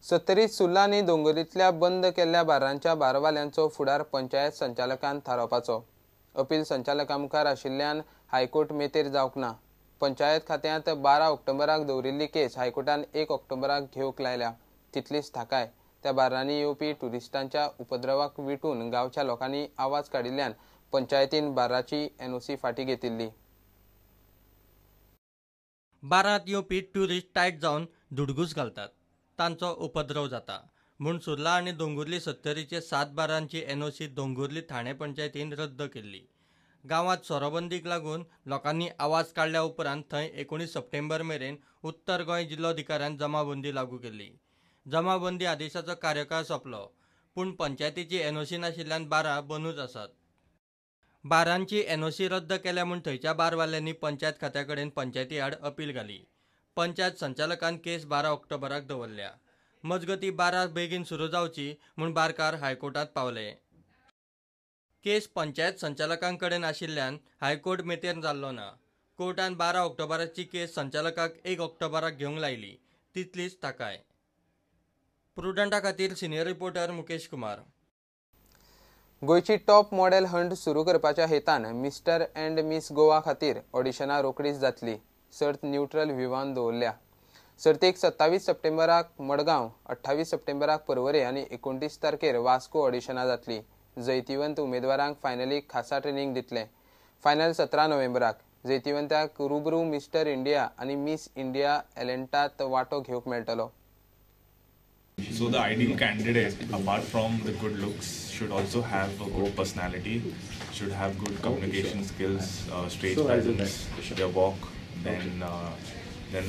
सत्तरी सुर्ला आनी दोंगुर्लींतल्या बंद केल्ल्या बार्रांच्या बारवाल्यांचो फुडार पंचायत संचालकान थारावपाचो. अपील संचालका मुखार आशिल्ल्यान हायकोर्ट मेतेर जावंक ना. पंचायत खात्यांत 12 ऑक्टोबराक दवरिल्ली केस हायकोर्टान 1 ऑक्टोबराक घेवंक लायल्या. तितलीच थाकाय. त्या बार्रांनी येवपी ट्युरिस्टांच्या उपद्रवाक विटून गांवच्या लोकांनी आवाज काडिल्ल्यान पंचायतीन बार्राची एनओसी फाटीं घेतिल्ली. बारांत येवपी ट्युरिस्ट टायट जावन धुडगूस घालतात, तांचो उपद्रव जाता म्हूण सुर्ला आनी दोंगुर्ली सत्तरीचे 7 बारांची एनओसी दोंगुर्ली ठाणे पंचायतीन रद्द केल्ली. गांवांत सोरोबंदीक लागून लोकांनी आवाज काडल्या उपरांत थंय 19 सप्टेंबर मेरेन उत्तर गोंय जिल्लोधिकाऱ्यान जमाबंदी लागू केल्ली. जमाबंदी आदेशाचो कार्यकाळ सोंपलो, पूण पंचायतीची एनओसी नाशिल्ल्यान बारां बंदूच आसात. बारांची एनओसी रद्द केल्या म्हूण थंयच्या बारवाल्यांनी पंचायत खात्या कडेन पंचायती आड अपील घाली. पंचायत संचालकान केस 12 ऑक्टोबराक दवरल्या. मजगती बारां बेगीन सुरू जावची म्हूण बारकार हायकोर्टांत पावले. केस पंचायत संचालकां कडेन आशिल्ल्यान हायकोर्ट मेतेर जाल्लो ना. कोर्टान 12 ऑक्टोबराची केस संचालकाक 1 ऑक्टोबराक घेवंक लायली. तितलीच थाकाय. प्रुडंटा खातीर सिनियर रिपोर्टर मुकेश कुमार. गोंयची टॉप मॉडेल हंट सुरू करपाच्या हेतान मिस्टर अँड मिस गोवा खातीर ऑडिशनां रोखडीच जातली. सर्त न्यूट्रल व्हिवान दवरल्या. सर्तीक 27 सप्टेंबराक मडगांव, 28 सप्टेंबराक पर्वरे आनी 29 तारखेर वास्को ऑडिशनां जातली. जैतिवंत उमेदवारांक फायनलीक खासा ट्रेनींग दितले. फायनल 17 नोव्हेंबराक. जैतिवंताक रुबरू मिस्टर इंडिया आनी मिस इंडिया एलेंटात वांटो घेवंक मेळटलो. So the ideal candidate, apart from the good looks, should also have a good personality, should have good communication skills, stage presence, their walk, then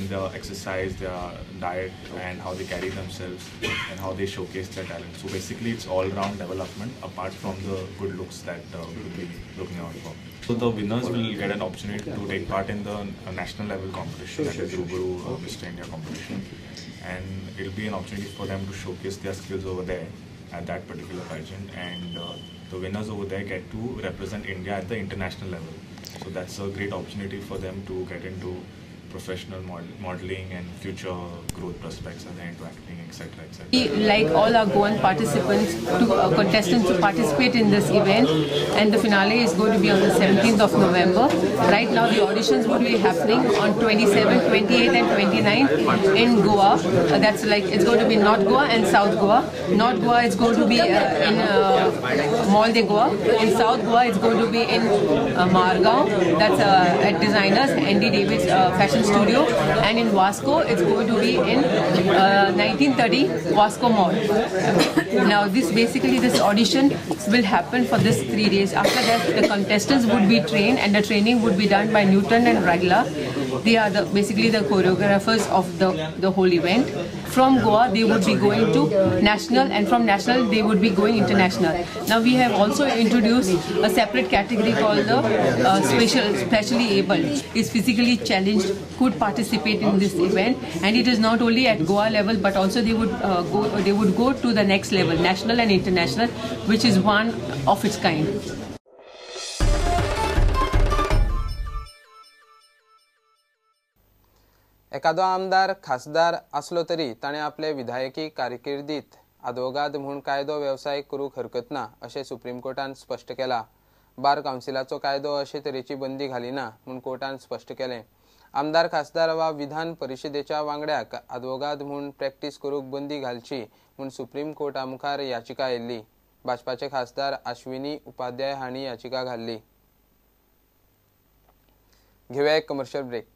the exercise, their diet, and how they carry themselves and how they showcase their talent. So basically, it's all-round development apart from the good looks that we'll be looking out for. So the winners will get an opportunity to take part in the national level competition, that is Rubaru Mr. India competition, and it'll be an opportunity for them to showcase their skills over there at that particular pageant, and the winners over there get to represent India at the international level. So that's a great opportunity for them to get into professional modeling and future growth prospects and into acting, etc., etc. We like all our Goan participants, to contestants to participate in this event, and the finale is going to be on the 17th of November. Right now the auditions would be happening on 27, 28 and 29 in Goa. That's like it's going to be North Goa and South Goa. North Goa is going to be in Mall de Goa. In South Goa it's going to be in Margao. That's at Designers, Andy David's fashion studio, and in Vasco it's going to be in 1930 Vasco Mall. Now this basically this audition will happen for this 3 days. After that the contestants would be trained, and the training would be done by Newton and Ragla. They are the basically the choreographers of the whole event. From Goa they would be going to national, and from national they would be going international. Now we have also introduced a separate category called the specially able, is physically challenged, could participate in this event, and it is not only at Goa level but also they would go to the next level, national and international, which is one of its kind. एखादो आमदार खासदार आसलो तरी ताणें आपले विधायकी कारकिर्दीत आदवोगाद म्हूण कायदो वेवसाय करूंक हरकत ना अशें सुप्रीम कोर्टान स्पश्ट केलां. बार कावन्सिलाचो कायदो अशे तरेची बंदी घालिना म्हूण कोर्टान स्पश्ट केलें. आमदार खासदार वा विधान परिशदेच्या वांगड्याक आदवोगाद म्हूण प्रॅक्टीस करूंक बंदी घालची म्हूण सुप्रीम कोर्टा मुखार याचिका आयिल्ली. भाजपाचे खासदार आश्विनी उपाध्याय हांणी याचिका घाल्ली. घेवया एक कमर्शियल ब्रेक.